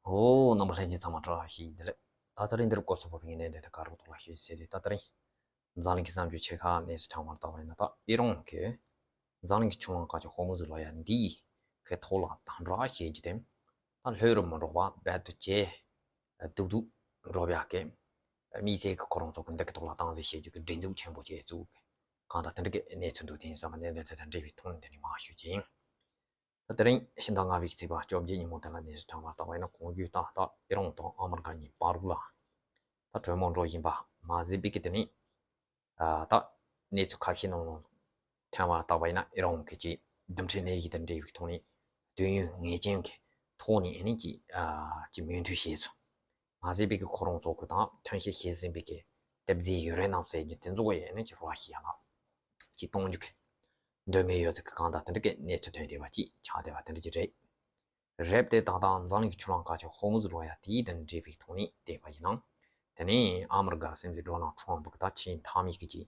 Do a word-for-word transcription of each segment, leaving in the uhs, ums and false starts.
ཨོ། རྣམ་པ་ལྷན་རྒྱས་ཚང་མ་བཀྲ་ཤིས་བདེ་ལེགས། ད་ད་རིང་འདིར་སྐོར་སོགས་བབ་ངེས་གནས་དེ་དག་རོགས་ཐོག་ལ་ཤོད་ཟེར་དུས། ད་ད་རིང་འཛམ་གླིང་གི་བསམ་བརྗོད་ཆེ་ཁག་གནས་ཚུལ་ཐོན་པར་བལྟས་པ་ཡིན་ན། ད་ཨི་རན་གྱིས་འཛམ་གླིང་གི་ཆུ་གླང་དཀར་ཆ་ཧོར་མུ་ཟི་ལོ་ཡ་འདིའི་གི་ཐོག་ལ་དམ་དྲག་བྱེད་རྒྱུ་དེ་ད་ལྷོད་རུ་མི་འགྲོ་བ་རྦད་དེ་ཇེ་སྡུག་ཏུ་འགྲོ་བ་གི་དམིགས་བསལ་གྱི་ཁོ་རང་ཚོ་གི་འདི་གི་ཐོག་ལ་སྟངས་འཛིན་བྱེད་རྒྱུ་གི་སྒྲིག་འཛུགས་ཆེན་པོ་ཅིག་བཙུགས། གང་ལྟར་དེ་འདྲ་གི་གནས་ཚུལ་འདུག་དེ་ཡིན་ཙང་གནད་དོན་དེ་དང་འབྲེལ་བའི་ཐོག་ནས་འདི་ནས་མར་ཞུ་རྒྱུ་ཡིན། ད་དེ་རིང་ཕྱི་ཟླ་ལྔ་པའི་ཚེས་པ་བཅོ་བརྒྱད་ཉིན་མོ་དེ་ལ་གནས་ཚུལ་ཐོན་པར་བལྟས་པ་ཡིན་ན། གོང་བརྗོད་ལྟར་ད་ཨི་རན་དང་ཨ་མི་རི་ཀ་གཉིས་བར་ལ་ད་གྲོས་མོལ་འགྲོ་བཞིན་པ་མ་ཟད་པའི་གི་དེ་ནས་ཨ་ད་གནས་ཚུལ་ཁ་ཤས་ནང་ལ་ཐོན་པར་བལྟས་པ་ཡིན་ན། ཨི་རན་གྱིས་རྡུལ་ཕྲན་ནད་ཡམས་དང་འབྲེལ་བའི་ཐོག་ནས་དུས་ཡུན་ངེས་ཅན་གྱི་ཐོག་ནས་ཨ་ནི་ཀྱི་ཨ་ཀྱི་མོས་མཐུན་བྱས་སོང་། མ་ཟད་པའི་གི་ཁོ་རང་ཚོ་གི་དང་ཐོན་སྐྱེད་བྱེད་བཞིན་པའི་གི་དེབ་རྫས་ཡུ་རེ་ནམ་ཟེར་རྒྱུ་དེ་ཚོ་ཡང་ནི་ཀྱི་ར་ཤི་ཡ་ལ་ཀྱི་གཏོང་རྒྱུ་གི་འདོད་མོས་ཡོད་ཚད་ཀྱི་གང་ལྟར་དེ་འདྲ་གི་གནས་ཚུལ་ཐོན་བསྡད་པ་ཅིག་ཆགས་བསྡད་པ་དེ་འདྲ་ཅིག་རེད། རེད་དེ་ད་ལྟ་འཛམ་གླིང་གི་ཆུ་གླང་དཀར་ཆ་ཧོར་མུ་ཟི་ལོ་ཡ་དེའི་དང་འབྲེལ་བའི་ཐོག་ནས་བལྟས་པ་ཡིན་ན། དེ་ནས་ཨ་མི་རི་ཀ་སྲིད་འཛིན་ཌོ་ནལ་ཊམ་ཕུ་གི་ད་ཆེས་མཐའ་མའི་གི་ཀྱི་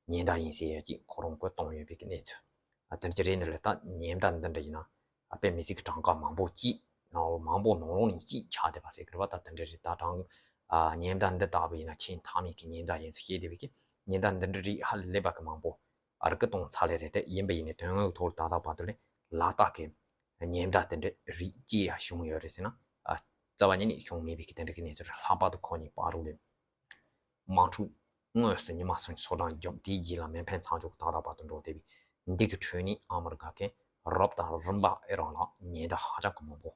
ཉེན་བརྡ་ཡིན་ཟེར་ཡ་ཅིག་ཁོ་རང་གིས་བཏང་ཡོད་པའི་གི་གནས་ཚུལ་ཨ་དེ་འདྲ་ཅིག་རེད། འདི་ལ་ད་ཉེན་བརྡ་འདི་འདྲ་ཡིན་ན་ཨ་དཔེ་མི་སྲིད་ཀྱི་གྲངས་ཀ་མང་པོ་ཅིག་ནང་ལོགས་མང་པོ་ནང་ལོགས་ནས་ཅིག་ཆགས་བསྡད་པ་ཟེར་གི་རེད་པ། ད་དེ་འདྲ་རེད། ད་གྲངས་ཨ་ཉེན་བརྡ་འདི་ལྟ་བུ་ཡིན་ན་ཆེས་མཐའ་མའི་གི་ཉེན་བརྡ་ཡིན་ཟེར་བཤད་བསྡད་པའི་གི་ཉེན་བརྡ་འདི་འདྲ་རིགས་ཧ་ལས་པ་གི་མང་པོ་ཨ་རི་གིས་བཏང་ཚར་ལེ་རེད། དེ་ཡིན་པ་ཡིན་ནའི་དོན་དངོས་ཐོག་ལ་ད་ལྟ་བར་དུ་ལས་ལ་དྭགས་ཀྱི་ཉེན་བརྡ་དེ་འདྲ་རིགས་ཅི་ཡང་བྱུང་ཡོད་རེད་ཟེར་ན། ཨ་རྩ་བ་ཉིད་ནས་བྱུང་མེད་པའི་གི་དེ་འདྲ་གི་གནས་ཚུལ་རེད། ལྷག་པར་དུ་ཁོ་གཉིས་བར་ལ་དམག་འཁྲུག་དངོས་སུ་ཉི་མ་སུམ་ཅུ་སོ་གྲངས་བརྒྱབ། དེའི་རྗེས་ལ་མེ་འཕེན་མཚམས་འཇོག་ད་ལྟ་བར་དུ་འགྲོ་བསྡད་པའི་འདི་གི་ཁྲོད་ནས་ཨ་མི་རི་ཀ་གིས་རབ་དང་རིམ་པ་ཨི་རན་ལ་ཉེན་བརྡ་ཧ་ཅང་གི་མང་པོ་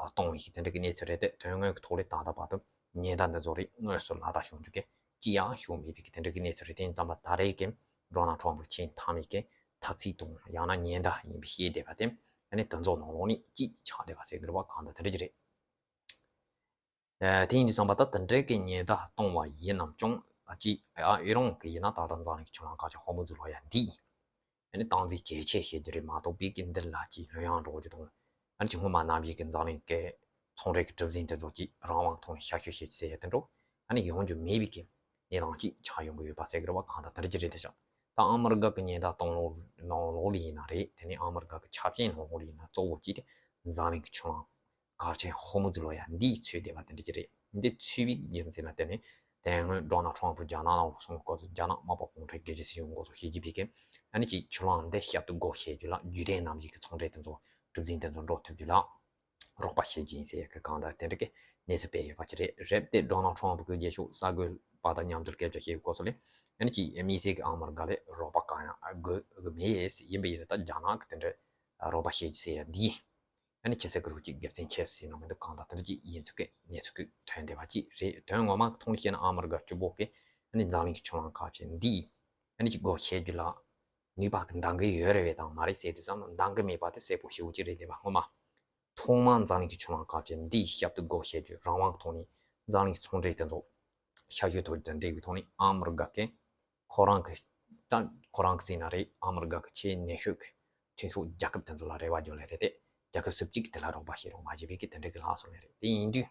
གཏོང་བའི་གི་དེ་འདྲ་གི་གནས་ཚུལ་རེད། དེ་དོན་དངོས་ཀྱི་ཐོག་ལས་ད་ལྟ་བར་དུ་ཉེན་བརྡ་འདི་ཚོ་རིགས་དངོས་སུ་ལག་བསྟར་བྱུང་རྒྱུ་གི་ཅི་ཡང་བྱུང་མེད་པའི་གི་དེ་འདྲ་གི་གནས་ཚུལ་རེད། དེ་ཡིན་ཙང་མ་ད་རེས་ཀྱི་ཌོ་ནལ་ཊམ་ཕུ་ཆེས་མཐའ་མའི་གི་ཐ་ཚིག་དང་ཡང་ན་ཉེན་བརྡ་ཡིན་པའི་བཤད་བསྡད་པ་དེ་ཨ་ནི་དེ་ཚོ་ནང་ལོགས་ནས་གཅིག་ཆགས་བསྡད་པ་ཟེར་གི་རེད་པ། གང་ལྟར་དེ་འདྲ་ཅིག་རེད། ཨ་དེ་ཡིན་དུས་ཙམ་པ་ད་དེ་འདྲའི་གི་ཉེན་བརྡ་གཏོང་བ་ཡིན་ནམ་ཀྱང་ཨ་ཅིག་ཨ་ཨི་རན་གི་ཡིན་ན་ད་ལྟ་འཛམ་གླིང་གི་ཆུ་གླང་དཀར་ཆ་ཧོར་མུ་ཟི་ལོ་ཡ་འདི་ཨ་ནི་སྟངས་འཛིན་ཇེ་ཆེ་བྱེད་རྒྱུ་རེད་མ་གཏོགས་པའི་གི་འདི་ལ་ཅིག་ལྷོད་ཡངས་འགྲོ་རྒྱུ་དང་། ཨ་ནི་ཅིག་སྔོན་མ་ནམ་ཞིག་གི་འཛམ་གླིང་གི་ཚོང་འབྲེལ་གྱི་གྲུ་གཟིངས་དེ་ཚོ་ཅིག་རང་དབང་ཐོག་ནས་ཤར་བསྐྱོད་བྱེད་རྒྱུ་ཟེར་ཡ་དེ་འདྲ་ཨ་ནི་ཡོང་རྒྱུ་མེད་པའི་གི་གནས་སྟངས་ཅིག་ཆགས་ཡོང་གི་ཡོད་པ་ཟེར་གི་རེད་པ། གང་ལྟར་དེ་འདྲ་ཅིག་རེད་དེ་ཤག་ད་ཨ་མི་རི་ཀ་གི་ཉེན་བརྡ་གཏོང་ལོག་ནང་ལོགས་ལ་ཡིན་ན་རེད། དེ་ནས་ཨ་མི་རི་ཀ་གི་ཆབ་སྲིད་ནང་ལོགས་ལ་ཡིན་ན་གཙོ་བོ་གཅིག་དེ་འཛམ་གླིང་གི་ཆུ་གླང་དཀར་ཆེན་ཧོར་མུ་ཟི་ལོ་ཡ་འདིས་ཚུད་བསྡད་པ་དེ་འདྲ་ཅིག་རེད། འདི་ཚུད་པའི་རྒྱུ་མཚན་ལ་བརྟེན་ནས་དེ་སྔོན་ཌོ་ནལ་ཊམ་ཕུ་རྒྱ་ནག་ནང་ལ་སོང་སྐབས་སུ་རྒྱ་ནག་དམར་པོ་གུང་ཁྲན་སྒེར་གྱི་སྲིད་གཞུང་འགོ་ཚུགས་བྱེད་ཀྱི་བྱེད་མཁན་ཨ་ནི་ཅིག་ཆུ་གླང་འདི་ཞབས་ཏོག་སྒོ་ཕྱེ་རྒྱུ་ལ་རྒྱུན་ལྡན་ནམ་ཞིག་གི་ཚོང་འབྲེལ་དེ་ཚོ་གྲུ་གཟིངས་དེ་ཚོ་འགྲོ་ཐུབ་རྒྱུ་ལ་རོགས་པ་བྱེད་ཀྱི་ཡིན་ཟེར་ཡ་གི་གང་ལྟར་དེ་འདྲ་གི་གནས་ཚུལ་སྤེལ་ཡོད་པ་ཅིག་རེད། རེད་དེ་ཌོ་ནལ་ཊམ་ཕུ་གི་རྒྱལ་ཤོག་གསར་འགོད་པ་དང་མཉམ་དུ་སྐད་ཆ་བཤད་པའི་སྐབས་སུ་ལས་ཨ་ནི་ཅིག་དམིགས་བསལ་གྱི་ཨ་མི་རི་ཀ་ལས་རོགས་པ་གང་ཡང་དགོས་གི་མེད། ཡིན་པ་ཡིན་ན་ད་རྒྱ་ནག་གི་དེ་འདྲ་རོགས་པ་བྱེད་རྒྱུ་ཟེར་ཡ་འདི་ཨ་ནི་ཁྱེད་ཚོ་གི་རོགས་ཀྱི་དགེ་མཚན་ཆེ་སུ་ཡིན་ན་མི་འདུག་གང་ལྟར་དེ་འདྲ་ཅིག་ཡིན་ཚུལ་གྱི་གནས་ཚུལ་གྱི་ཐོན་བསྡད་པ་ཅིག་རེད། དོན་ངོ་མ་གི་ཐོག་ནས་བཤད་ན་ཨ་མི་རི་ཀ་གཅིག་པོ་གིས་ཨ་ནི་འཛམ་གླིང་གི་ཆུ་གླང་དཀར་ཆེན་འདི་ཨ་ནི་ཅིག་སྒོ་ཕྱེ་རྒྱུ་ལ་ནུས་པ་གི་འདང་གི་ཡོད་རེད་པས་དང་མ་རེད་ཟེར་དུས་ཙམ་འདང་གི་མེད་པ་དེ་གསལ་པོ་ཞེ་པོ་ཅིག་རེད་བསྡད་པ། སྔོན་མ་ཐོག་མར་འཛམ་གླིང་གི་ཆུ་གླང་དཀར་ཆེན་འདིའི་ཞབས་ཏོག་སྒོ་ཕྱེ་རྒྱུ་རང་དབང་ཐོག་ནས་འཛམ་གླིང་གི་ཚོང་འབྲེལ་དེ་ཚོ་ཤར་བསྐྱོད་ཐུབ་རྒྱུ་དང་འབྲེལ་བའི་ཐོག་ནས་ཨ་མི་རི་ཀ་གིས་ཁོ་རང་གི་ད་ཁོ་རང་གི་ཟེར་ན་རེད། ཨ་མི་རི་ཀ་གི་ཆེས་ནུས་ཤུགས་མཐུན་ཕྱོགས་རྒྱལ་ཁབ་དེ་ཚོ་ལ་རེ་བ་བཅོལ་ལེ་རེད་དེ། རྒྱལ་ཁབ་སུ་གཅིག་གིས་དེ་ལ་རོགས་པ་བྱེད་རོགས་མ་བྱེད་པའི་གི་དེ་འདྲ་གི་ལྷག་སོང་ལེ་རེད། དེ་ཡིན་དུས་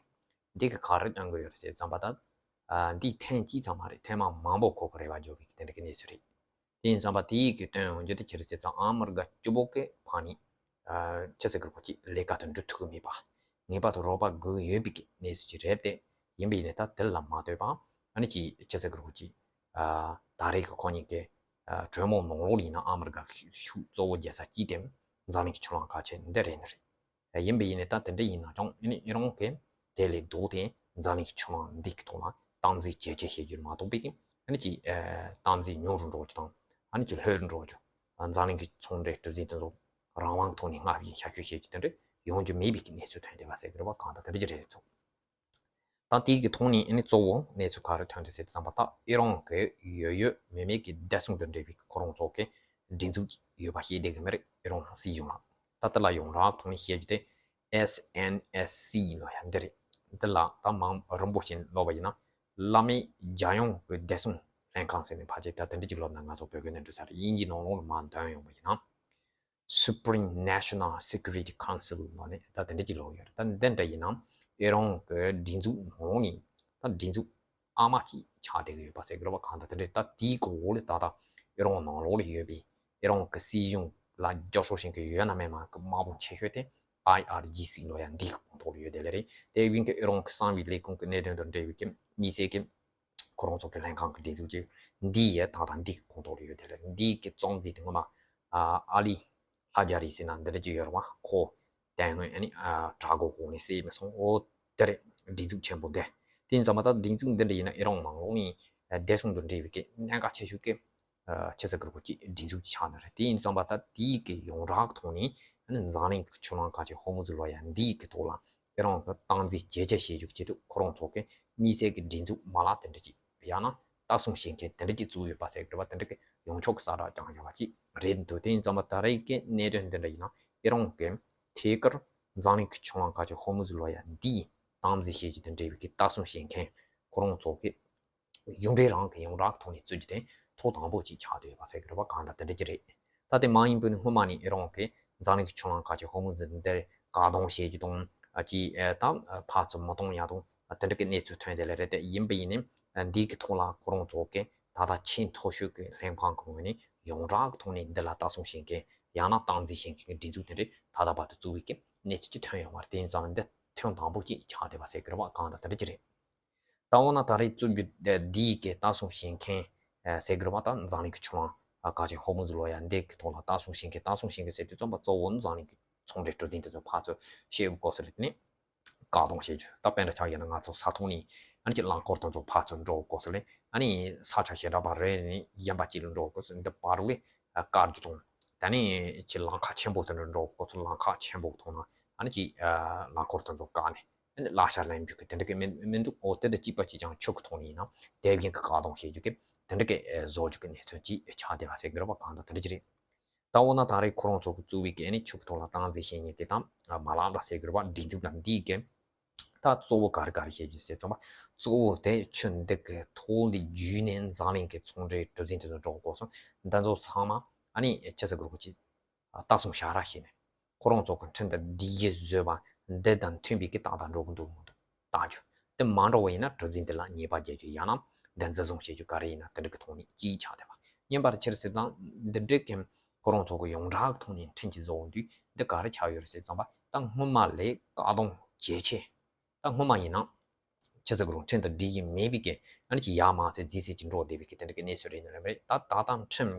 འདི་གི་ག་རེ་སྟོན་གི་ཡོད་རེད་ཟེར་ཙམ་པ་ད་ཨ་འདི་ཐེངས་གཅིག་ཙམ་མ་རེད། ཐེངས་མ་མང་པོ་ཁོ་གི་རེ་བ་བཅོལ་བའི་གི་དེ་འདྲ་གི་གནས་ཚུལ་རེད། དེ་ཡིན་ཙང་པ་དེ་ཡི་གི་སྟོན་ཡོང་རྒྱུ་དེ་ཅི་རེད་ཟེར་ཙང་ཨ་མི་རི་ཀ་གཅིག་པོ་གི་ཕ་ནི་ཨ་ཅི་ཟེར་གི་རེད། ཁོ་ཅིག་ལས་ཀ་དེ་འགྲུབ་ཐུབ་ཀྱི་མེད་པ། ངེས་པར་དུ་རོགས་པ་དགོས་ཡོད་པའི་གི་གནས་ཚུལ་ཅིག་རེད་དེ། ཡིན་པ་ཡིན་ནའི་ད་དེ་ལ་མ་ལྟོས་པ་ཨ་ནི་ཅིག་ཅི་ཟེར་གི་རེད། ཁོ་ཅིག་ཨ་ད་རེས་ཀྱི་ཁོ་གཉིས་ཀྱི་ཨ་གྲོས་མོལ་ནང་ལོགས་ལ་ཡིན་ན་ཨ་མི་རི་ཀ་ཤུགས་གཙོ་བོ་རྒྱག་ས་གཅིག་དེ་འཛམ་གླིང་གི་ཆུ་གླང་དཀར་ཆེན་འདི་རེད་ནི་རེད། ཡིན་པ་ཡིན་ནའི་ད་དེ་འདྲ་ཡིན་ན་ཀྱང་ཨ་ནི་ཨི་རན་གྱིས་དེ་ལས་ལྡོག་སྟེ་འཛམ་གླིང་གི་ཆུ་གླང་འདི་གི་ཐོག་ལ་སྟངས་འཛིན་ཇེ་ཆེ་བྱེད་རྒྱུ་མ་གཏོགས་པའི་ཨ་ནི་ཅིག་ཨ་སྟངས་འཛིན་ཉུང་རུ་འགྲོ་རྒྱུ་དང་ཨ་ནི་ཅིག་ལྷོད་རུ་འགྲོ་རྒྱུ། འཛམ་གླིང་གི་ཚོང་འབྲེལ་གྲུ་གཟིངས་དེ་ཚོ་རང་དབང་ཐོག་ནས་སྔར་བཞིན་ཤར་བསྐྱོད་བྱེད་རྒྱུ་དེ་འདྲ་ཡོང་རྒྱུ་མེད་པའི་གི་གནས་ཚུལ་ཐོན་བསྡད་པ་ཟེར་གི་རེད་པ། གང་ལྟར་དེ་འདྲ་ཅིག་རེད་ཚོ། ད་དེའི་གི་ཐོག་ནས་ཨ་ནི་གཙོ་བོ་གནས་ཚུལ་ག་རེ་ཐོན་འདུག་ཟེར་དུས་ཙམ་པ་ད་ཨི་རན་གི་ཡོད་ཡོད་མེད་མེད་ཀྱི་བདེ་སྲུང་དང་འབྲེལ་བའི་ཁོ་རང་ཚོ་གི་སྒྲིག་འཛུགས་ཡོད་པ་ཞིག་བསྡད་གི་མི་རེད། ཨི་རན་སྲིད་གཞུང་ལ། ད་ལྟ་ལ་ཡོངས་གྲགས་ཐོག་ནས་བཤད་རྒྱུ་དེ་ཨེས་ཨེན་ཨེས་སི་ཡིན་ནོ་ཡ་འདི་རེད། འདི་ལ་ད་མང་རིན་པོ་ཆེ་ལབ་པ་ཡིན་ན་བླ་མེད་རྒྱལ་ཡོངས་ཀྱི་བདེ་སྲུང་ལྷན་ཁང་ཟེར་ནས་ཕལ་ཆེར་ད་དེ་འདྲ་ཅིག་ལབ་ན་ང་ཚོ་བོད་སྐད་ནང་འགྲོ་ས་རེད། དབྱིན་ཇིའི་ནང་ལོགས་ལ་མར་འདོན་ཡོང་པ་ཡིན་ན། Supreme National Security Council ལབ་ནས་ད་དེ་འདྲ་ཅིག་ལབ་ཡོད་རེད། ད་འདི་འདྲ་ཡིན་ན་ཨི་རན་གྱི་སྒྲིག་འཛུགས་ནང་ནས་ད་སྒྲིག་འཛུགས་ཨ་མ་ཅིག་ཆགས་བསྡད་ཀྱི་ཡོད་པ་ཟེར་གི་རེད་པ། གང་ལྟར་དེ་འདྲ་ད་དེའི་གི་འོག་ལ་ད་ལྟ་ཨི་རན་ནང་ལོགས་ལ་ཡོད་པའི་ཨི་རན་གྱི་སྲིད་གཞུང་ལ་རྒྱབ་སྐྱོར་བྱེད་མཁན་ཡོད་ན་མེད་ན་གི་དམག་དཔུང་ཆེ་ཤོས་དེ་ཨའི་ཨར་ཇི་སི་ལབ་ཡ་འདི་གི་ཁོངས་ ཐོག་ལ་ཡོད་དེ་ལས་རེད། དེ་ཡིན་གྱི་ཨི་རན་གྱི་གསང་བའི་ལས་ཁུངས་ཀྱི་གནད་དོན་དང་འབྲེལ་བའི་གི་དམིགས་བསལ་གྱི་ཁོ་རང་ཚོ་གི་ལྷན་ཁང་གི་སྒྲིག་འཛུགས་ཅིག་འདི་ཡི་ད་ལྟ་འདི་གི་ཁོངས་གཏོགས་ལ་ཡོད་དེ་ལས་རེད། འདི་གི་གཙོ་འཛིན་དེ་སྔོན་མ་ཨ་ཨ་ལི་ལྷ་རྒྱ་རི་ཟེར་ན་འདི་འདྲ་ཅིག་ཡོད་རེད་བ། ཁོ་དེ་སྔོན་ཨ་ནི་ཨ་དྲག་གོ་གོང་ནས་བསད་མི་སོང་། འོ་དེ་རེད། སྒྲིག་འཛུགས་ཆེན་པོ་འདི། དེ་ཡིན་ཙང་མ་ད་སྒྲིག་འཛུགས་འདི་འདྲ་ཡིན་ན་ཨི་རན་ནང་ལོགས་ནས་བདེ་སྲུང་དང་འབྲེལ་བའི་གི་གནད་འགག་ཆེ་ཤོས་ཀྱི་ཆེ་ས་གི་རུ་ཀྱི་སྒྲིག་འཛུགས་ཆགས་ནི་རེད། དེ་ཡིན་ཙང་མ་ད་དེའི་གི་ཡོངས་གྲགས་ཐོག་ནས་ཨ་ནི་འཛམ་གླིང་གི་ཆུ་ལམ་ཁ་ཆེ་ཧོར་མུ་ཛི་ལོ་ཡ་འདིའི་གི་ཐོག་ལ་ཨི་རན་གི་སྟངས་འཛིན་ཇེ་ཆེ་བྱེད་རྒྱུ་ཆེད་དུ་ཁོ་རང་ཚོ་གི་དམིགས་བསལ་གི་སྒྲིག་འཛུགས་མ་ལག་དེ་འདྲ་ཅིག་ཡང་ན་ལྟ་སྲུང་བྱེད་མཁན་དེ་འདྲ་ཅིག་བཙུགས་ཡོད་པ་ཟེར་གི་རེད་བ། དེ་འདྲ་གི་ཡོངས་ཁྱབ་གི་གསལ་བསྒྲགས་ཀྱང་ཡོད་པ་ཅིག་རེད་འདུག་དེ་ཡིན་ཙང་མ་ད་རེས་ཀྱི་གནད་དོན་འདི་འདྲ་ཡིན་ན་ཨི་རན་གི་ཐད་ཀར་འཛམ་གླིང་གི་ཆུ་ལམ་ཁ་ཆེ་ཧོར་མུ་ཛི་ལོ་ཡ་འདིའི་སྟངས་འཛིན་བྱེད་རྒྱུ་དང་འབྲེལ་བའི་གི་ལྟ་སྲུང་བྱེད་མཁན་ཁོ་རང་ཚོ་གི་གཞུང་འབྲེལ་རང་གི་ཡོངས་གྲགས་ཐོག་ནས་བཙུགས་རྒྱུ་དེ་ཐོག་དང་པོ་ཅིག་ཆགས་བསྡད་ཡོད་པ་ཟེར་གི་རེད་བ། གང་ལྟར་དེ་འདྲ་ཅིག་རེད། ད་དེ་མ་ཡིན་པའི་ནི་སྔོན་མ་ནས་ཨི་རན་གྱིས་འཛམ་གླིང་གི་ཆུ་ལམ་ཁ་ཆེ་ཧོར་མུ་ཛི་འདིར་བཀག་སྡོམ་བྱེད་རྒྱུ་དང་ཨ་ཅིག་ཨེ་ད་ཕར་ཚུར་མི་གཏོང་ཡ་དང་དེ་འདྲ་གི་གནས་ཚུལ་ཐོན་བསྡད་ལེ་རེད། དེ་ཡིན་པ་ཡིན་ནའི་འདི་གི་ཐོག་ལ་ཁོ་རང་ཚོ་གི་ད་ལྟ་ཆེས་མཐོ་ཤོས་ཀྱི་ལྷན་ཁང་གི་ངོས་ནས་ཡོངས་གྲགས་ཀྱི་ཐོག་ནས་འདི་ལ་ལྟ་སྲུང་བྱེད་མཁན་ཡང་ན་སྟངས་འཛིན་བྱེད་མཁན་གྱི་སྒྲིག་འཛུགས་དེ་འདྲས་ད་ལྟ་བར་དུ་བཙུགས་པའི་གི་གནས་ཚུལ་ཅིག་ཐོན་ཡོང་བ་རེད། དེ་ཡིན་ཙང་འདི་ཐེངས་དང་པོ་ཅིག་ཆགས་བསྡད་པ་ཟེར་གི་རེད་བ། གང་ལྟར་དེ་འདྲ་ཅིག་རེད། ད་འོ་ན་ད་རེས་བཙུགས་རྒྱུ་འདིའི་གི་ལྟ་སྲུང་བྱེད་མཁན་ཟེར་གི་རེད་བ། ད་འཛམ་གླིང་གི་ཆུ་ལམ་ཁ་ཆེ་ཧོར་མུ་ཛི་ལོ་ཡ་འདི་གི་ཐོག་ལ་ལྟ་སྲུང་བྱེད་མཁན། ལྟ་སྲུང་བྱེད་མཁན་ཟེར་དུས་ཙམ་པ་གཙོ་བོ་ནི་འཛམ་གླིང་གི་ཚོང་འབྲེལ་གྲུ་འཛིན་དེ་ཚོ་ཕར་ཚུར་བཤད་དགོས་ས་རེད། དེ་ནས་བཀག་སྡོམ་བྱེད་རྒྱུ། ད་དཔེར་ན་ཆ་བཞག་ན་ང་ཚོ་ས་ཐོག་ནས་ཨ་ནི་ཅིག་རླངས་འཁོར་དེ་ཚོ་ཕར་ཚུར་འགྲོ་དགོས་ས་ལས་ཨ་ནི་ས་ཆ་ཞེ་དྲག་པ་རེ་ནས་གཞན་པ་ཅིག་ལ་འགྲོ་དགོས་ས་འདི་བར་དུ་བཀག་རྒྱུ་དང་། ད་ནི་ཅིག་ལམ་ཁ་ཆེན་པོ་དེ་འདྲ་འགྲོ་དགོས་ས་ལམ་ཁ་ཆེན་པོ་ཐོག་ན་ཨ་ནི་ཅིག་རླངས་འཁོར་དེ་ཚོ་བཀག་ནས། ཨ་ནི་གླ་ཆ་ལེན་རྒྱུ་གི་དེ་འདྲ་གི་མི་མི་འདུག་འོ་དེ་དང་གཅིག་པ་གཅིག་རྐྱང་ཆུ་གི་ཐོག་ནས་ཡིན་ན་དེ་བཞིན་གི་བཀག་སྡོམ་བྱེད་རྒྱུ་གི་དེ་འདྲ་གི་བཟོ་རྒྱུ་གི་གནས་ཚུལ་ཅིག་ཆགས་བསྡད་པ་ཟེར་གི་རེད་བ། གང་ལྟར་དེ་འདྲ་ཅིག་རེད། ད་འོ་ན་ད་རེས་ཁོ་རང་ཚོ་གི་བཙུགས་པའི་གི་ཨ་ནི་ཆུ་གི་ཐོག་ལ་སྟངས་འཛིན་བྱེད་མཁན་གི་དང་མ་ལག་འདྲ་ཟེར་གི་རེད་བ། སྒྲིག་འཛུགས་ལ་འདིའི་གི་ད་གཙོ་བོ་ག་རེ་ག་རེ་བྱེད་རྒྱུ་ཟེར་ཙམ་པ། གཙོ་བོ་དེ་ཆུ་འདི་གི་ཐོག་ལ་བརྒྱུད་ནས་འཛམ་གླིང་གི་ཚོང་འབྲེལ་གྲུ་འཛིན་དེ་ཚོ་འགྲོ་དགོས་སོང་། འདི་ཚོ་ཚང་མ་ཨ་ནི་ཅི་ཟེར་དགོས་རེད་གོ་ཅིག་ལྟ་སྲུང་བྱ་ར་བྱས་ནས་ཁོ་རང་ཚོ་གི་ཁྲིམས་དང་སྒྲིག་གཞི་བཟོས་པ་འདི་དང་མཐུན་པའི་གི་ཏག་ཏག་འགྲོ་གི་འདུག་མི་འདུག་བལྟ་རྒྱུ། དེ་མ་འགྲོ་བ་ཡིན་ན་གྲུ་འཛིན་དེ་ལ་ཉེས་པ་འཇལ་རྒྱུ། ཡང་ན་འདི་འཛིན་བཟུང་བྱེད་རྒྱུ་ག་རེ་ཡིན་ན་དེ་འདྲ་གི་ཐོག་ནས་ཅིག་ཆགས་བསྡད་པ་ཡིན་པར་ཕྱིར་ཟེར་དང་། འདི་འདྲ་གི་ཁོ་རང་ཚོ་གི་ཡོངས་གྲགས་ཐོག་ནས་ཁྲིམས་ཀྱི་བཟོ་འོང་དུས་འདི་ག་རེ་ཆགས་ཡོད་རེད་ཟེར་ཙམ་པ། ད་སྔོན་མ་ལས་བཀག་སྡོམ་ཇེ་ཆེ། ད་སྔོན་མ་ཡིན་ན་ཆི་ཟེར་གི་རུང་ཁྲིམས་དང་སྒྲིག་གཞི་མེད་པའི་གི་ཨ་ནི་ཅིག་ཡར་མར་ཟེར་རྫིག་ཟེར་ཅིག་འགྲོ་བསྡད་པའི་གི་དེ་འདྲ་གི་གནས་ཚུལ་རེད་ནི་རེད་མ་རེད། ད་ད་ལྟ་ཁྲིམས་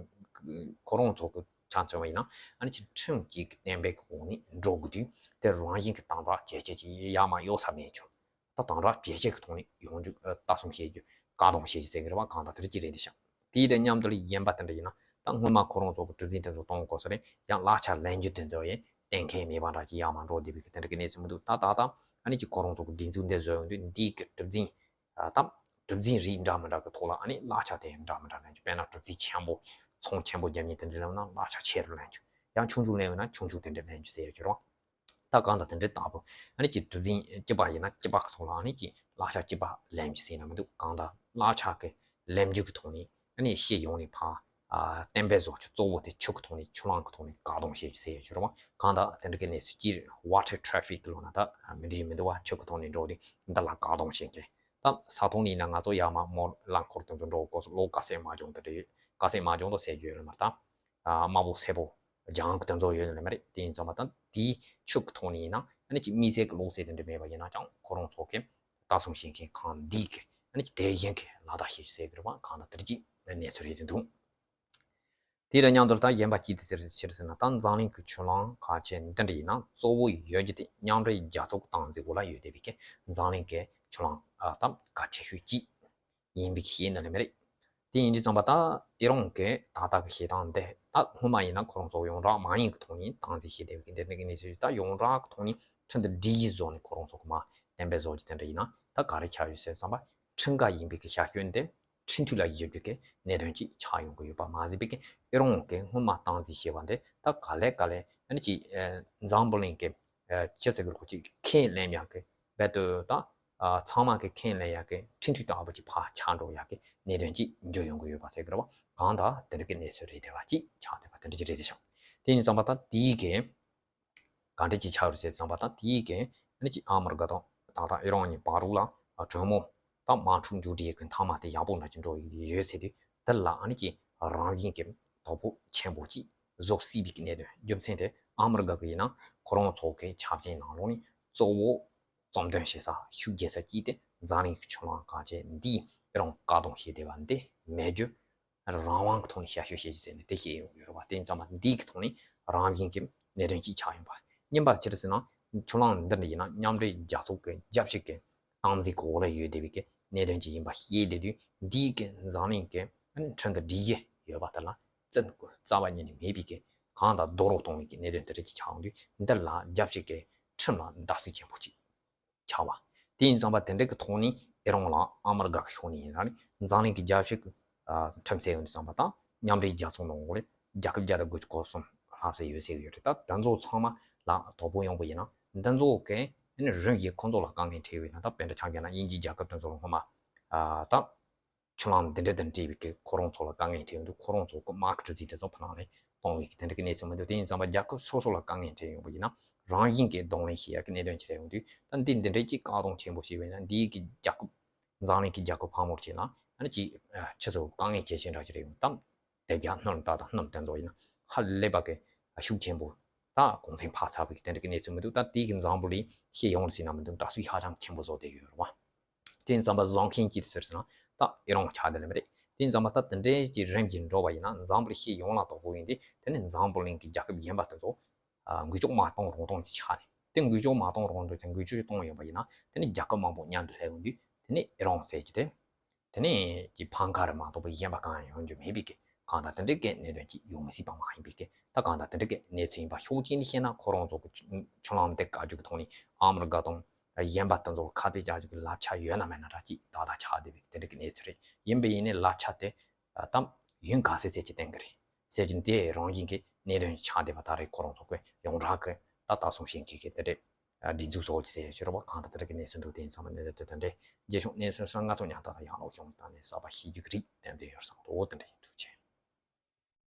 ཁོ་རང་ཚོ་གི་ཆ་མཚོན་པ་ཡིན་ན་ཨ་ནི་ཅིག་ཁྲིམས་ཀྱི་གཏན་འབེབས་ཀྱི་འོག་ནས་འགྲོ་དགོས་དུས་དེ་རང་བཞིན་གྱི་དམ་དྲག་ཇེ་ཆེ་ཅིག་ཡར་མར་གཡོལ་ས་མེད་ཅུང་། ད་དམ་དྲག་ཇེ་ཆེ་གི་ཐོག་ནས་ཡོང་རྒྱུ་ལྟ་སྲུང་བྱེད་རྒྱུ་བཀག་སྡོམ་བྱེད་རྒྱུ་ཟེར་གི་རེད་བ། གང་ལྟར་དེ་འདྲ་ཅིག་རེད་འདི་ཤག་དེའི་དང་མཉམ་དུ་ལ་གཞན་པ་དེ་འདྲ་ཡིན་ན་ད་སྔོན་མ་ཁོ་རང་ཚོ་གི་གྲུ་འཛིན་དེ་ཚོ་གཏོང་དགོས་ས་རེད། ཡང་གླ་ཆ་ལེན་རྒྱུ་དེ་ཚོ་ཡང་གཏན་འཁེལ་མེད་པ་འདྲ་ཅིག་ཡར་མར་འགྲོ་བསྡད་པའི་གི་དེ་འདྲ་གི་གནས་ཚུལ་མི་འདུག་ད་ད་ད་ཨ་ནི་ཅིག་ཁོ་རང་ཚོ་གི་སྒྲིག་འཛུགས་འདི་བཟོ་ཡོང་དུས་འདིའི་གི་གྲུ་འཛིན་ད་གྲུ་འཛིན་རིགས་འདྲ་མི་འདྲ་གི་ཐོག་ལ་ཨ་ནི་གླ་ཆ་དེ་འདྲ་མི་འདྲ་ལེན་རྒྱུ། དཔེར་ན་གྲུ་འཛིན་ཆེན་པོ་ཚོང་ཆེན་པོ་རྒྱབ་མཁན་དེ་འདྲ་ལེན་ན་གླ་ཆ་ཆེ་རུ་ལེན་རྒྱུ། ཡང་ཆུང་ཆུང་ལེན་ཡོད་ན་ཆུང་ཆུང་དེ་འདྲ་ལེན་རྒྱུ་ཟེར་ཡོད་ཀྱི་རེད། ད་གང་ལྟར་དེ་འདྲའི་ལྟ་བུ་ཨ་ནི་ཅིག་གྲུ་འཛིན་གཅིག་པ་ཡིན་ན་གཅིག་པ་གི་ཐོག་ལ་ཨ་ནི་ཅིག་གླ་ཆ་གཅིག་པ་ལེན་རྒྱུ་ཟེར་ན་མི་འདུག་གང་ལྟར་གླ་ཆ་གི་ལེན་རྒྱུ་གི་ཐོག་ནས་ཨ་ནི་སྤྱི་ཡོངས་ནས་ཕར་ཨ་གཏན་འབེབས་བཟོ་རྒྱུ་གཙོ་བོ་དེ་ཆུ་གི་ཐོག་ནས་ཆུ་ལམ་གི་ཐོག་ནས་བཀག་སྡོམ་བྱེད་རྒྱུ་ཟེར་ཡོད་ཀྱི་རེད་བ། གང་ལྟར་དེ་འདྲ་གི་གནས་ཚུལ་གྱི་water traffic ལབ་ན་ད་མི་འདྲ་ཡི་མི་འདུག་བ། ཆུ་གི་ཐོག་ནས་འགྲོ་དུས་འདི་ལ་བཀག་སྡོམ་བྱེད་མཁན། ད་ས་ཐོག་ནས་ཡིན་ན་ང་ཚོ་ཡར་མར་མོ་རླངས་འཁོར་དེ་ཚོ་འགྲོ་དགོས་སོ། གློག་དཀར་སེར་དམར་ལྗང་དེ་འདྲ་ཡོད། དཀར་སེར་དམར་ལྗང་དུ་ཟེར་རྒྱུ་ཡོད་ལ་མ་རེད་ད། དམར་པོ་སེར་པོ་ལྗང་གི་དེ་ཚོ་ཡོད་ནི་མ་རེད། དེ་ཡིན་ཙང་མ་ད་དེའི་ཆུ་གི་ཐོག་ནས་ཡིན་ན་ཨ་ནི་ཅིག་དམིགས་བསལ་གྱི་གློག་སེར་དེ་འདྲ་མེད་པ་ཡིན་ན་ཀྱང་ཁོ་རང་ཚོ་གི་ལྟ་སྲུང་བྱེད་མཁན་ཁང་འདིས་གི་ཨ་ནི་ཅིག་དེ་བཞིན་གྱི་ལག་བསྟར་བྱེད་རྒྱུ་ཟེར་གི་རེད་བ། གང་ལྟར་དེ་འདྲ་ཅིག་གནས་ཚུལ་རེད་ཟེར་འདུག་དེ་དང་མཉམ་དུ་ད་གཞན་པ་ཅི་སྟེ་ཟེར་ཟེར་ཟེར་ན་ད་འཛམ་གླིང་གི་ཆུ་ལམ་ཁ་ཆེ་འདི་འདྲ་ཡིན་ན་གཙོ་བོ་ཡོད་རྒྱུ་དེ་མཉམ་འབྲེལ་རྒྱལ་ཚོགས་ཀྱི་སྟངས་འཛིན་འོག་ལ་ཡོད་བསྡད་པའི་གི་འཛམ་གླིང་གི་ཆུ་ལམ་ཨ་ད་གལ་ཆེ་ཤོས་ཅིག་ཡིན་པའི་ཤེས་ནི་ལས་མེད་རེད། དེ་ཡིན་དུས་ཙམ་པ་ད་ཨི་རན་གྱི་ད་ལྟ་གི་བྱེད་སྟངས་འདི་ད་སྔོན་མ་ཡིན་ན་ཁོ་རང་ཚོ་ཡོངས་གྲགས་མ་ཡིན་གྱི་ཐོག་ནས་སྟངས་འཛིན་བྱེད་བསྡད་པའི་འདི་འདྲ་གི་གནས་ཚུལ་ད་ཡོངས་གྲགས་ཀྱི་ཐོག་ནས་ཁྲིམས་དང་སྒྲིག་གཞི་བཟོ་ནས་ཁོ་རང་ཚོ་གི་མ་གཏན་འབེབས་བཟོ་རྒྱུ་དེ་འདྲ་ཡིན་ན་ད་ག་རེ་ཆགས་ཡོད་ཟེར་ཙམ་པ་ཁྲིམས་འགལ་ཡིན་པའི་གི་བྱ་སྤྱོད་འདི་ཁྲིམས་མཐུན་ལ་བསྒྱུར་རྒྱུ་གི་གནད་དོན་ཅིག་ཆགས་ཡོང་གི་ཡོད་པ་མ་ཟད་པའི་གི་ཨི་རན་གྱི་སྔོན་མ་སྟངས་འཛིན་བྱས་པ་འདི་ད་ག་ལེ་ག་ལེ་ཨ་ནི་ཅིག་འཛམ་བུ་གླིང་གི་ཅི་ཟེར་གི་རེད་ཅིག་ཁས་ལེན་ཡག་གི་རྦད་དེ་ད་ཨ་ཚང་མ་གི་ཁས་ལེན་ཡག་གི་ཁྲིམས་མཐུན་ལྟ་བུ་ཅིག་ཕར་ཆགས་འགྲོ་ཡག་གི་གནད་དོན་ཅིག་འབྱུང་ཡོང་གི་ཡོད་པ་ཟེར་གི་རེད་བ། གང་ལྟར་དེ་འདྲ་གི་གནས་ཚུལ་རེད་བསྡད་པ་ཅིག་ཆགས་བསྡད་པ་དེ་འདྲ་ཅིག་རེད་བསྡད་ཤག་དེ་ཡིན་ཙང་པ་ད་དེའི་གི་ག་འདྲ་ཅིག་ཆགས་རེད་ཟེར་ཙང་པ་ད་དེའི་གི་ཨ་ནི་ཅིག་ཨ་མི་རི་ཀ་དང་ད་ལྟ་ཨི་རན་གཉིས་བར་རུ་ལ་གྲོས་མོལ་ད་དམག་འཁྲུག་མཇུག་སྒྲིལ་གི་མཐའ་མ་དེ་ཡག་པོ་འདྲ་ཅིག་འགྲོ་ཡི་ཡོད་ཟེར་དུས་དེ་ལ་ཨ་ནི་ཅིག་རང་བཞིན་གི་དོ་ཕོག་ཆེན་པོ་ཅིག་བཟོ་སྲིད་པའི་གནད་དོན། རྒྱུ་མཚན་དེ་ཨ་མི་རི་ཀ་གི་ཡིན་ན་ཁོ་རང་ཚོ་གི་ཆབ་ཆེན་ནང་ལོགས་ནས་གཙོ་བོ་ སྟོབས་འདོན་བྱེད་ས་ཤུགས་རྒྱས་ས་ཅིག་དེ་འཛམ་གླིང་གི་ཆུ་གླང་གང་ཅི་འདིས་ཨི་རང་བཀག་སྡོམ་བྱས་བསྡད་པ་འདི་མེད་རྒྱུ། རང་དབང་གི་ཐོག་ནས་ཞབས་ཞུ་བྱེད་རྒྱུ་ཟེར་ནས་དེ་བཤད་ཡོང་གི་ཡོད་རེད་བ། དེ་ཡིན་ཙང་མ་འདི་གི་ཐོག་ནས་རང་བཞིན་གྱི་གནད་དོན་ཅིག་ཆགས་ཡོང་པ། གཉིས་པ་ཅི་རེད་ཟེར་ན། ཆུ་གླང་འདི་འདྲ་ཡིན་ན་མཉམ་འབྲེལ་རྒྱལ་ཚོགས་ཀྱི་རྒྱབ་ཕྱོགས་ཀྱི་སྟངས་འཛིན་གྱི་འོག་ལ་ཡོད་བསྡད་པའི་གི་གནད་དོན་ཅིག་ཡིན་པ་ཤེས་བསྡད་དུས། འདིའི་གི་འཛམ་གླིང་གི་ཁྲིམས་དང་སྒྲིག་གཞི་ཡོད་པ་དེ་ལ་བརྩི་བཀུར་རྩ་བ་ཉིད་ནས་མེད་པའི་གི་གང་དང་རྡོག་རོལ་གཏོང་བའི་གི་གནད་དོན་དེ་འདྲ་ཅིག་ཆགས་ཡོང་དུས། འདི་ལ་རྒྱབ་ཕྱོགས་ཀྱི་ཁྲིམས་ལ་བརྡབ་གསིག་ཆེན་པོ་ཅིག་ཆགས་པ། དེ་ཡིན་ཙང་པ་དེ་འདྲ་གི་ཐོག་ནས་ཨི་རན་ལ་ཨ་མི་རི་ཀ་གི་ཕྱོགས་ནས་ཡིན་ན་རེད། འཛམ་གླིང་གི་རྒྱལ་སྤྱི་གི་ཨ་ཁྲིམས་སྲོལ་ཡོང་དུས་ཙམ་པ་དང་མཉམ་འབྲེལ་རྒྱལ་ཚོགས་ནང་ལོགས་ལ་རྒྱལ་ཁབ་བརྒྱ་དང་དགུ་བཅུ་གོ་གསུམ་ལྷག་ཙམ་ཡོད་ཟེར་གི་ཡོད་རེད། ད་དེ་ཚོ་ཚང་མ་ལ་དོ་ཕོག་ཡོང་པ་ཡིན་ན། འདི་ཚོ་གི་ཨ་ནི་རིམ་བཞིན་ཁོང་ཚོ་ལ་དཀའ་ངལ་འཕྲད་ཡོད་ན། ད་དཔེར་ན་ཆ་བཞག་ན་དབྱིན་ཇིའི་རྒྱལ་ཁབ་དེ་ཚོ་ལ་སྔོན་མ་ཨ་ད་ཆུ་གླང་འདི་འདྲ་དང་འབྲེལ་བའི་གི་ཁོ་རང་ཚོ་ལ་དཀའ་ངལ་འཕྲད་ཡོང་དུས། ཁོ་རང་ཚོ་གི་དམག་གི་གྲུ་གཟིངས་དེ་ཚོ་ཕ་ནང་ནས་གཏོང་བའི་གི་དེ་འདྲ་གི་གནས་ཚུལ་མི་འདུག་དེ་ཡིན་ཙང་པ་རྒྱལ་ཁབ་སོ་སོ་ལ་དཀའ་ངལ་འཕྲད་ཡོང་པ་ཡིན་ན། རང་བཞིན་གྱི་གདོང་ལེན་བྱེད་ཡག་གི་གནད་དོན་ཅིག་རེད་ཡོང་དུས། ད་འདི་འདི་འདྲའི་གི་བཀག་སྡོམ་ཆེན་པོ་བྱས་པ་ཡིན་ན། འདིའི་གི་རྒྱལ་ཁབ་འཛམ་གླིང་གི་རྒྱལ་ཁབ་ཕལ་མོ་ཆེ་ལ་ཨ་ནི་ཅིག་ཨ་ཕྱི་ཚུལ་དཀའ་ངལ་གལ་ཆེན་འདྲ་ཅིག་རེད་ཡོང་། ད་དེབ་རྒྱག་སྣུམ་ད་དང་སྣུམ་དེ་ཚོ་ཡིན་ན་ཧ་ལས་པ་གི་ཤུགས་ཆེན་པོ། ད་གུང་སེང་ཕར་ཚར་བའི་གི་དེ་འདྲ་གི་གནས་ཚུལ་མི་འདུག་ད་དེའི་གི་འཛམ་བུ་གླིང་ཤེས་ཡོང་རེད་ཟེར་ན་མི་འདུག་ད་སུས་ཧ་ཅང་ཆེན་པོ་བཟོ་བསྡད་ཡོད་རེད་བ། དེ་ཡིན་ཙང་པ་བཟོ་མཁན་གྱི་དེ་ཟེར་ན་ད་ཨི་རན་ཆགས་བསྡད་ལེ་མ་རེད། དེ་ཡིན་ཙང་པ་ད་དེ་འདྲའི་གི་རིམ་གྱིས་འགྲོ་བ་ཡིན་ན། འཛམ་བུ་གླིང་ཤེས་ཡོང་ལ་དོ་ཕོག་ཡིན་ཏེ། དེ་ནས་འཛམ་བུ་གླིང་གི་རྒྱལ་ཁབ་གཞན་པ་དེ་ཚོ་ཨ་འགུལ་སྐྱོད་མ་གཏོང་རོགས་གཏོང་ཅིག་ཆགས་ནས། དེ་འགུལ་སྐྱོད་མ་གཏོང་རོགས་གཏོང་དེ་འགུལ་སྐྱོད་གཏོང་ཡོང་པ་ཡིན་ན། དེ་ནས་རྒྱལ་ཁབ་མང་པོ་མཉམ་དུ་སླེབས་ཡོང་དུས། དེ་ནས་ཨི་རན་ཟེར་གྱི་དེ། དེ་ནས་ཀྱི་ཕམ་ཁ་རེད་མ་གཏོགས་པ་གཞན་པ་གང་ཡང་ཡོང་རྒྱུ་མེད་པའི་གི་གང་ལྟར་དེ་འདྲའི་གི་གནད་དོན་ཅིག་ཡོང་མི་སྲིད་པ་མ་ཡིན་པའི་གི། ད་གང་ལྟར་དེ་འདྲའི་གི་གནས་ཚུལ་ཡིན་པ། ཕྱོགས་གཅིག་ནས་བཤད་ན་ཁོ་རང་ཚོ་གི་ཆུ་གླང་དེ་བཀག་རྒྱུ་གི་ཐོག་ནས་ཨ་མི་རི་ཀ་དང་གཞན་པ་དེ་ཚོ་ཁ་གཏད་བཅག་རྒྱུ་གི་ལབ་ཆ་ཡོད་ན་མེད་ན་འདྲ་ཅིག་ཏག་ཏག་ཆགས་བསྡད་པའི་དེ་འདྲའི་གི་གནས་ཚུལ་རེད། ཡིན་པ་ཡིན་ནའི་ལབ་ཆ་དེ་ཨ་ད་ཡུན་ག་ཚད་ཚད་ཅིག་བསྟན་གི་རེད་ཟེར་གྱི། དེ་རང་བཞིན་གྱི་གནད་དོན་ཆགས་བསྡད་པ་ད་རེས་ཁོ་རང་ཚོ་གི་ཡོངས་གྲགས་གི་ད་ལྟ་གསུང་བཤད་མཁན་གྱི་དེ་འདྲའི་སྒྲིག་འཛུགས་བཟོ་ཅིག་ཟེར་ཞུ་རོགས་པ། གང་ལྟར་དེ་འདྲ་གི་གནས་ཚུལ་འདུག་དེ་ཡིན་ཙང་མ་གནས་ཚུལ་དེ་དེ་འདྲའི་རྗེས་ཕྱོགས་གནས་ཚུལ་སོགས་ང་ཚོ་ཉག་ཐག་ཐག་ཡང་ལོག་བྱུང་ད་ནས་གསར་པ་ཤེས་རྒྱུ་གི་རིགས་ཏན་ཏན་ཡོད་བསམ་འདུག་དེ་འདྲའི།